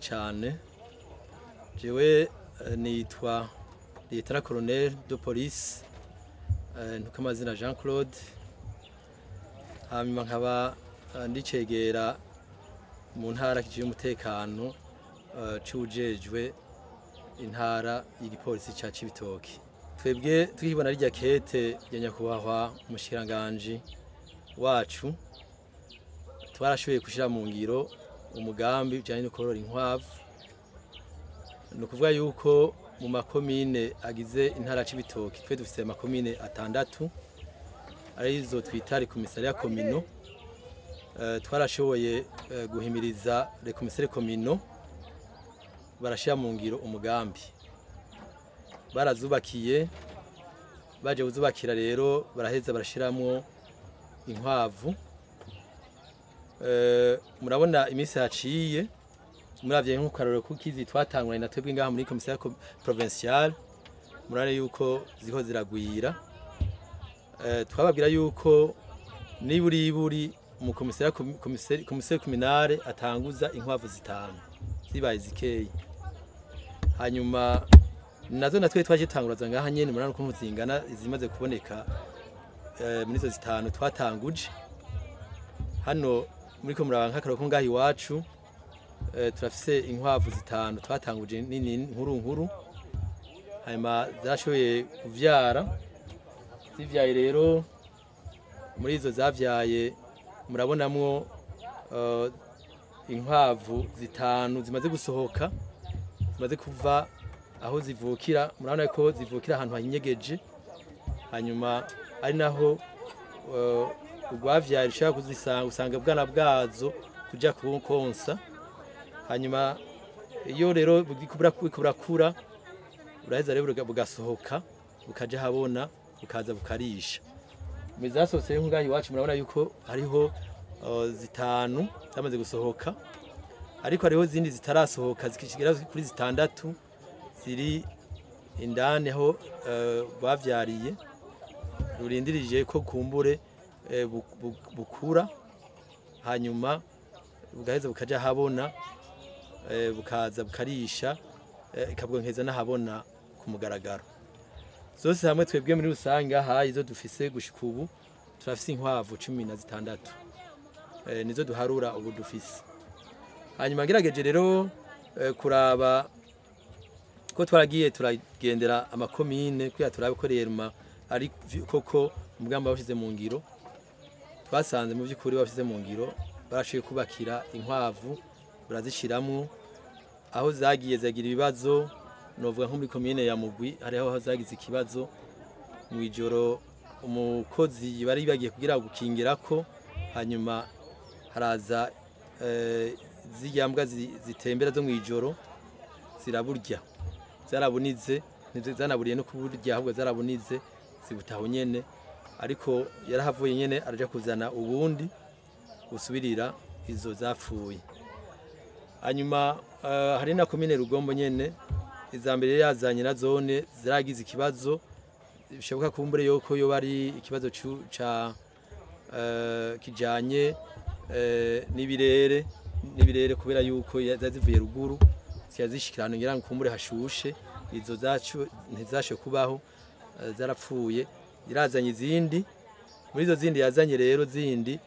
Cyane. Jewe nitwa Lieutenant Colonel de Police Ntukamazina Jean Claude, hanyuma nkaba ndicegera mu ntara kijejwe umutekano c'uwujejwe intara y'igipolisi ca Cibitoke. Twebwe tukibona rirya kete ya nyakubahwa umushikiranganji wacu, twarashoboye gushira mu ngiro umugambi ujanye no korora inkwavu. Ni ukuvuga yuko mu makomine agize intara ya Cibitoke, twe dufise amakomine atandatu arizo twita les commissariats communaux. Twarashoboye guhimiriza les commissaires communaux, barashira mu ngiro umugambi, barazubakiye. Baje kuzubakira rero, baraheza barashiramwo inkwavu. Murabona iminsi haciye, muravye nk'ukarorero kukizi twatanguranye na twebwe ngaha muri commissariat provincial, murabona yuko ziko ziragwira. Twababwira yuko niburiburi mu commissaire communale atanguza inkwavu zitanu zibaye zikeyi, hanyuma nazo natwe twaje tanguraza ngaha nyene. Murabona ukuntu zingana izimaze kuboneka muri izo zitanu twatanguje hano. Muriko muraba nk'akarorero ko ngaha iwacu, turafise inkwavu zitanu twatanguje nini nkuru nkuru, hanyuma zarashoboye kuvyara. Zivyaye rero, muri izo zavyaye murabonamwo inkwavu zitanu zimaze gusohoka, zimaze kuva aho zivukira. Murabona ko zivukira ahantu hinyegeje, hanyuma ari naho urwavyaye rushobora kuzisanga, usanga bwana bwazo kuja konsa. Hanyuma iyo rero buriko burakura, buraheza rero bugasohoka, bukaja habona, bukaza bukarisha. Mu zasohotse rero ngaha iwacu, murabona yuko hariho zitanu zamaze gusohoka, ariko hariho izindi zitarasohoka zikigera kuri zitandatu ziri indani aho bavyariye, rurindirije ko kumbure bukura, hanyuma bugaheza bukaja habona, bukaza bukarisha, ikabwonkeza n'ahabona ku mugaragaro. Zose hamwe, twebwe muri rusange aha izo dufise gushika ubu, turafise inkwavu 16, nizo duharura ubu dufise. Hanyuma ngerageje rero kuraba ko twaragiye turagendera amakomine kugira turabe ko rema ari koko umugambi bawushize mu ngiro. Twasanze mu by'ukuri bawushize mu ngiro, barashoboye kubakira inkwavu, barazishiramwo. Aho zagiye zagira ibibazo, novuga nko muri komine ya Mugwi, hariho aho zagize ikibazo mu ijoro, umukozi bari bagiye kugira gukingirako, hanyuma haraza zirya mbwa zitembera zo mu ijoro, ziraburya, zarabunize. Zanaburiye no kuburya, ahubwo zarabunize zibutaho nyene. Ariko yarahavuye nyene araja kuzana ubundi busubirira izo zapfuye. Hanyuma hari na komine Rugombo nyene, iza mbere yazanye na zone ziragize ikibazo, bishoboka kumbure yuko yoba ari ikibazo ca kijanye n'ibirere, kubera yuko zivuye ruguru zishikirana, ngira ngo kumbure hashushe. Izo zacu ntizashe kubaho, zarapfuye. Irazanye izindi. Muri izo zindi yazanye rero, zindi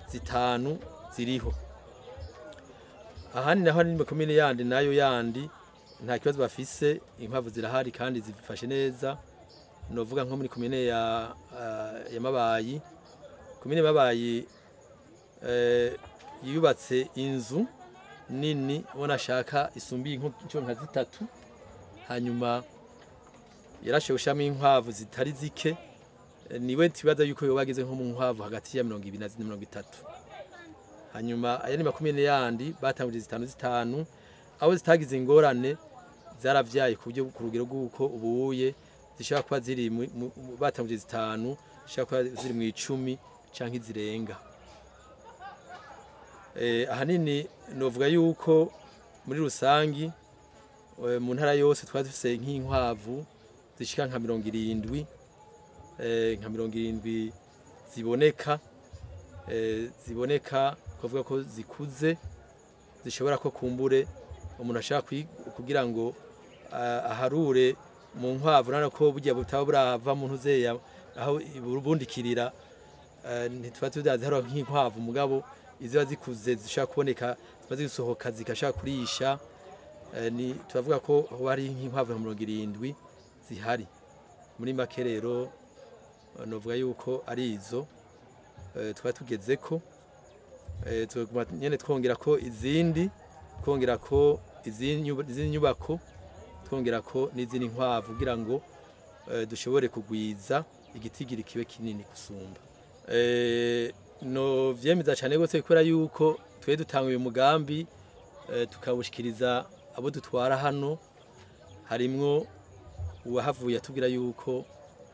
zitanu ziriho. Ahandi naho ni komine yandi nayo yandi nta kibazo bafise, inkwavu zirahari kandi zifashe neza. Novuga nko muri komine ya Mabayi. Komine Mabayi yubatse inzu nini ubona ashaka isumbiye inshuro nka zitatu, hanyuma yarashoboye gushiramo inkwavu zitari zike. Niwe tibaza yuko yoba ageze nko mu nkwavu hagati ya 20 na 30. Hanyuma aya ni makumyabiri yandi batanguje zitanu zitanu, aho zitagize ingorane zaravyaye ku buryo ku rugero rw'uko ubuye zishobora kuba ziri batanguje zitanu, zishobora kuba ziri mu 10 canke zirenga. Ahanini novuga yuko muri rusangi mu ntara yose twari dufise nk'inkwavu zishika nka 70, nka 70 ziboneka, ziboneka kuvuga ko zikuze. zishobora ko kumbure umuntu ashaka kugira ngo aharure mu nkwavu, urabona ko burya butaba burava mu ntuzeya aho bundikirira, ntituba tudaziharura nk'inkwavu, mugabo iziba zikuze zishobora kuboneka ziba zisohoka zigashaka kurisha, ni turavuga ko hoba hari nk'inkwavu 70 zihari. Muri make rero novuga yuko ari izo twaba tugezeko, tuguma nyene twongera ko izindi, twongera ko izindi nyubako, twongera ko n'izindi nkwavu kugira ngo dushobore kugwiza igitigiri kibe kinini gusumba. No vyemeza cyane gose kubera yuko twe dutanga uyu mugambi, tukawushikiriza abo dutwara hano, harimwo uwahavuye atubwira yuko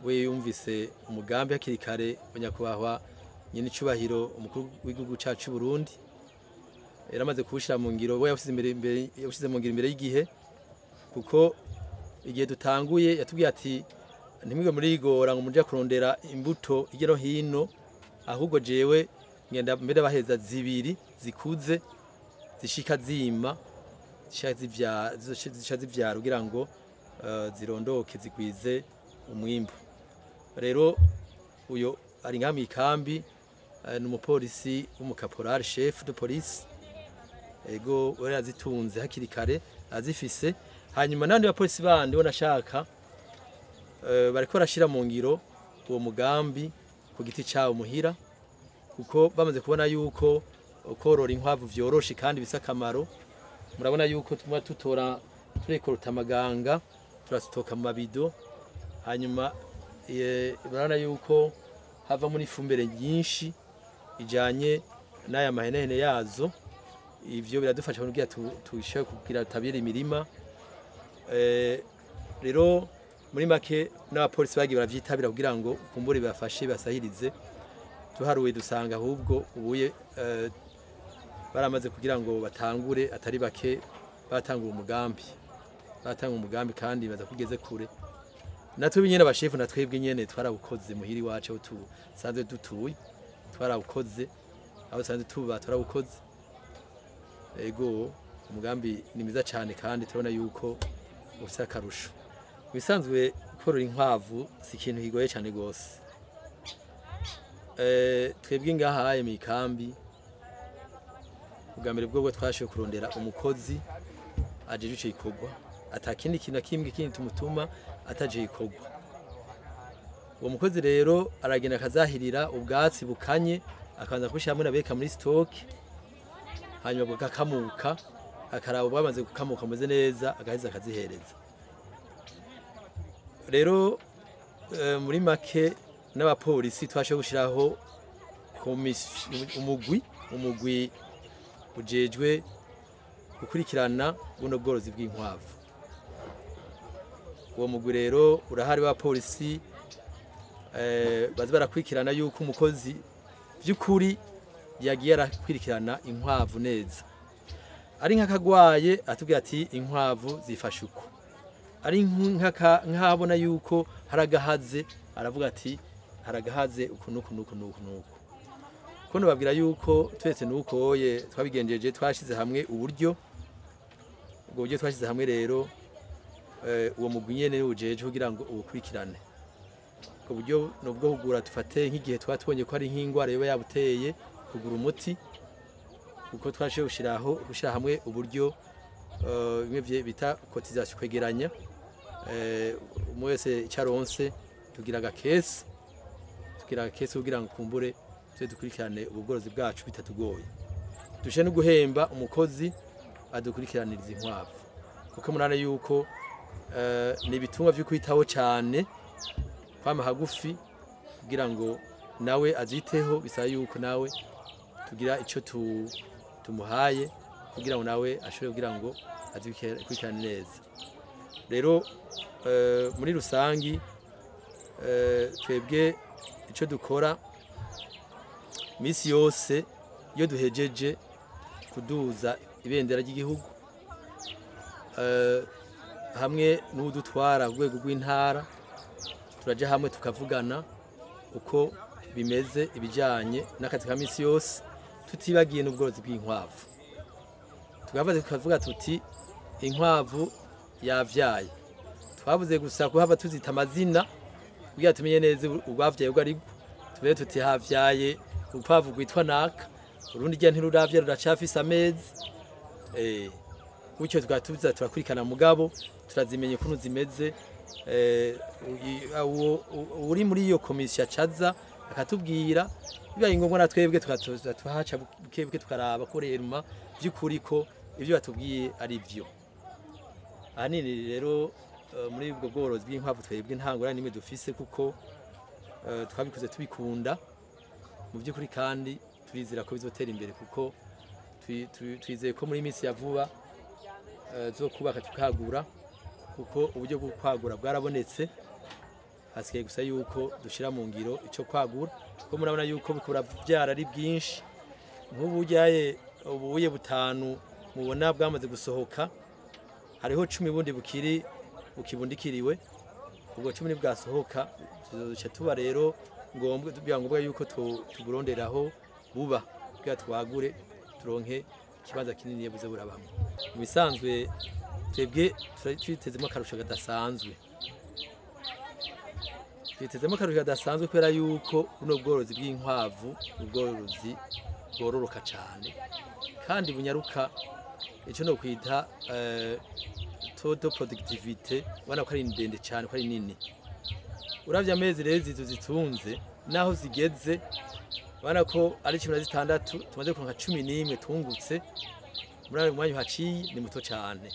we yumvise umugambi hakiri kare wa nyakubahwa nyenicubahiro umukuru w'igihugu cacu c'u Burundi, yaramaze kuwushira mu ngiro, we yawushize mu ngiro imbere y'igihe, kuko igihe dutanguye yatubwiye ati ntimwige murigora ngo muje kurondera imbuto hirya no hino, ahubwo jewe ngenda mbere baheza zibiri zikuze zishika zima zisha zivyara kugira ngo zirondoke zigwize umwimbu. Rero uyo ari ngaha mw'ikambi, ni umupolisi w'umukaporari chef de police, ego we yazitunze hakiri kare azifise. Hanyuma n'abandi bapolisi bandi bo nashaka bariko barashira mu ngiro uwo mugambi ku giti cabo muhira, kuko bamaze kubona yuko korora inkwavu vyoroshe kandi bifise akamaro. Murabona yuko tuma tutora turekorota amaganga turasitoka mu mabido, hanyuma murabona yuko havamo n'ifumbire nyinshi ijanye n'aya mahenehene yazo. Ivyo biradufasha kugira tushobore kugira tabire imirima. Rero muri make n'abapolisi bagiye baravyitabira kugira ngo kumbure bafashe basahirize. Tuharuye dusanga ahubwo ubuye baramaze kugira ngo batangure atari bake, batanga umugambi kandi baza kugeze kure. Natwe nyene abashefu natwebwe nyene twarawukoze muhiri wacu aho tusanzwe dutuye, twarawukoze aho sanzwe tuba twarawukoze. Ego umugambi ni mwiza cyane kandi turabona yuko ufite akarusho. Bisanzwe korora inkwavu si ikintu kigoye cyane gose. Twebwe ngaha mu ikambi ubwa mbere bwo twashoboye kurondera umukozi ajeje ico gikorwa, atakindi kintu na kimwe kindi tumutuma ataje gikorwa. Uwo mukozi rero aragenda akazahirira ubwatsi bukanye, akabanza kubishyira nabeka muri stock, hanyuma bugakamuka, akaraba bwamaze gukamuka ameze neza, agaheza akazihereza. Rero muri make n'abapolisi twashoboye gushiraho umugwi ujejwe gukurikirana buno bworozi bw'inkwavu. Uwo mugwi rero urahari w'abapolisi baza barakurikirana yuko umukozi by'ukuri yagiye arakurikirana inkwavu neza. Ari nk'akagwaye atubwira ati inkwavu zifashe uko, ari nk'abona yuko haragahaze aravuga ati haragahaze uku nuku nuku nuku nuku. Ko nababwira yuko twese nuko ye twabigenjeje twashize hamwe uburyo, ubwo buryo twashize hamwe rero uwo mugwi nyene ujeje kugira ngo ubukurikirane. Ubwo buryo nubwo kugura dufate nk'igihe twatubonye ko ari nk'ingwara yoba yabuteye, kugura umuti, kuko twashoboye gushira hamwe uburyo bimwe bita cotisation, kwegeranya umwe wese icaronse, tugira agakesi kugira ngo kumbure twe dukurikirane ubugorozi bwacu bitatugoye. Dushe no guhemba umukozi adukurikiraniriza inkwavu, kuko murana yuko ni ibitungwa vyo kwitaho cyane, kwama hagufi kugira ngo nawe aziteho, bisaba yuko nawe tugira ico tumuhaye kugira ngo nawe ashobore kugira ngo azikurikirane neza. Rero muri rusangi twebwe ico dukora misi yose iyo duhejeje kuduza ibendera ry'igihugu hamwe n'udutwara rwego rw'intara, turaja hamwe tukavugana uko bimeze ibijanye n'akazi ka misi yose, tutibagiye n'ubworozi bw'inkwavu. Tukavuga tukavuga tuti inkwavu yavyaye. Twabuze gusa kuhava tuzita amazina kugira tumenye neza urwavyaye ubwo aribwo. Tumenye tuti havyaye urukwavu rwitwa naka, urundi rya ntiruravya ruracafise amezi. Gutyo tukaba turakurikirana mugabo turazimenye ukuntu zimeze. Uri muri iyo komisiyo acaza akatubwira bibaye ngombwa na twebwe tuhaca buke buke tukaraba ko rema by'ukuri ko ibyo batubwiye ari byo. Ahanini rero muri ubwo bworozi bw'inkwavu twebwe nta ngorane n'imwe dufise kuko twabikoze tubikunda mu by'ukuri, kandi turizera ko bizotera imbere kuko twizeye ko muri minsi ya vuba zo kubaka tukagura, kuko uburyo bwo kwagura bwarabonetse. Hasigaye gusa yuko dushira mu ngiro ico kwagura, kuko murabona yuko bikura byara ari bwinshi. Nk'ubu ujyaye ubuye butanu mubona bwamaze gusohoka, hariho 10 bundi bukiri bukibundikiriwe. Ubwo 10 bwasohoka tuzoca tuba rero ngombwa ngombwa yuko tuburonderaho buba kugira twagure turonke ikibanza kinini buze burabamwe. Mu bisanzwe twebwe twitezemo akarusho kadasanzwe, twitezemo akarusho kadasanzwe kubera yuko buno bworozi bw'inkwavu ubworozi bwororoka cyane kandi bunyaruka. Icyo no kwita taux de productivité ubona ko ari ndende cyane, ko ari nini. Uravye amezi rero zizo zitunze naho zigeze ubona ko ari 16 tumaze kuronka 11 tungutse muri ayo mwanya haciye ni muto cyane.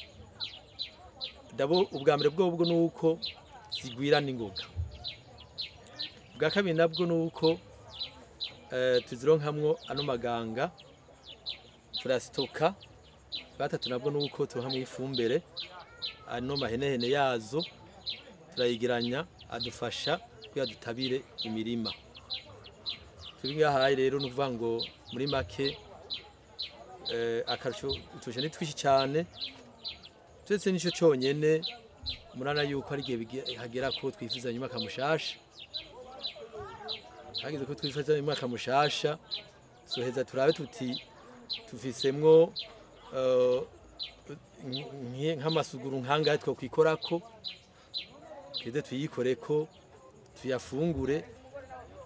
Dabo ubwa mbere bwobwo nuko zigwira n'ingoga, ubwa kabiri nabwo nuko tuzironkamwo ano maganga turasitoka, gatatu nabwo nuko turonkamwo ifumbire ano mahenehene yazo turayigiranya adufasha kugira dutabire imirima. Turi ngaha rero nukuvuga ngo muri make akarusho utuje ni twishi cyane. Twese nico cyonyene murana yuko ari gihe hagera ko twifuza nyuma kamushasha, hageze ko twifuza nyuma kamushasha soheza turabe tuti tufisemwo nk'amasuguru nkanga two kwikorako kede tuyikoreko tuyafungure,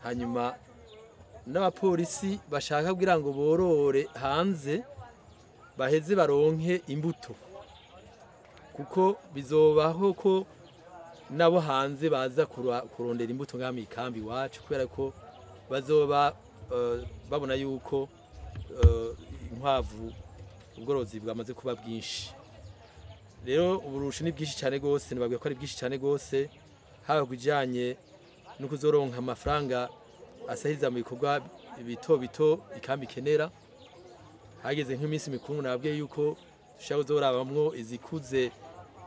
hanyuma n'abapolisi bashaka kugira ngo borore hanze baheze baronke imbuto, kuko bizobaho ko nabo hanze baza kurondera imbuto ngaha mu ikambi iwacu, kubera ko bazoba babona yuko inkwavu ubworozi bwamaze kuba bwinshi. Rero uburusho ni bwinshi cyane gose, nibabwiye ko ari bwinshi cyane gose, haba kujanye no kuzoronka amafaranga asahiriza mu bikorwa bito bito ikambi ikenera. Hageze nk'iminsi mikuru nababwiye yuko dushobora kuzorabamwo izikuze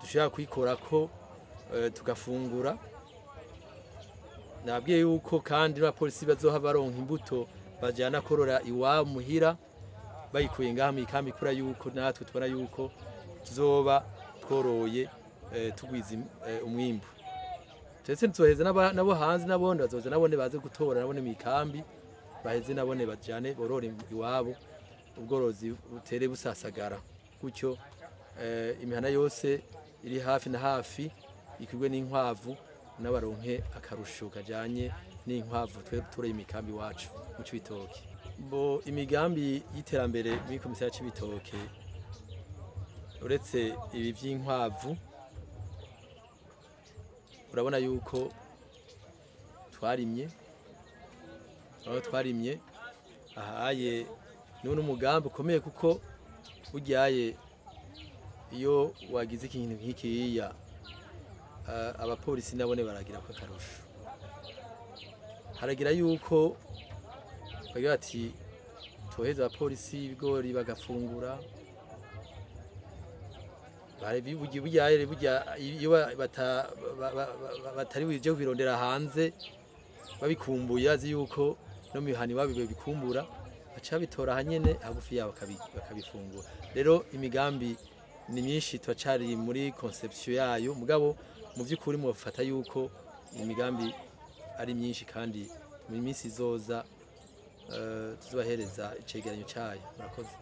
dushobora kwikorako tugafungura. Nababwiye yuko kandi n'abapolisi bazoha baronka imbuto bajyana korora iwabo muhira bayikuye ngaha mu ikambi, kura yuko natwe tubona yuko tuzoba tworoye tugwiza umwimbu. Ndetse tuzoheza nabo hanze nabone bazoza nabone baze gutora nabone mu ikambi baheze nabone bajyane borore iwabo, ubworozi butere busasagara gutyo imihana yose iri hafi na hafi ikigwe n'inkwavu n'abaronke akarusho kajanye n'inkwavu twe tureye imikambi wacu mu Cibitoke. Bo imigambi y'iterambere muri komisiyo ya Cibitoke uretse ibi by'inkwavu urabona yuko twarimye, aho twarimye ahaye none umugambi ukomeye, kuko buryaye iyo wagize ikintu nk'ikiya abapolisi nabone baragira ko akarusho. Haragira yuko bagira ati toheza abapolisi ibigori bagafungura, burya iyo batari buje kubirondera hanze babikumbuye, azi yuko no mihani babibe bikumbura baca bitora hanyene hagufi yabo bakabifungura. Rero imigambi ni myinshi twacari muri conception yayo, mugabo mu by'ukuri mufata yuko imigambi ari myinshi kandi mu minsi izoza tuzobahereza icegeranyo cyayo. Murakoze.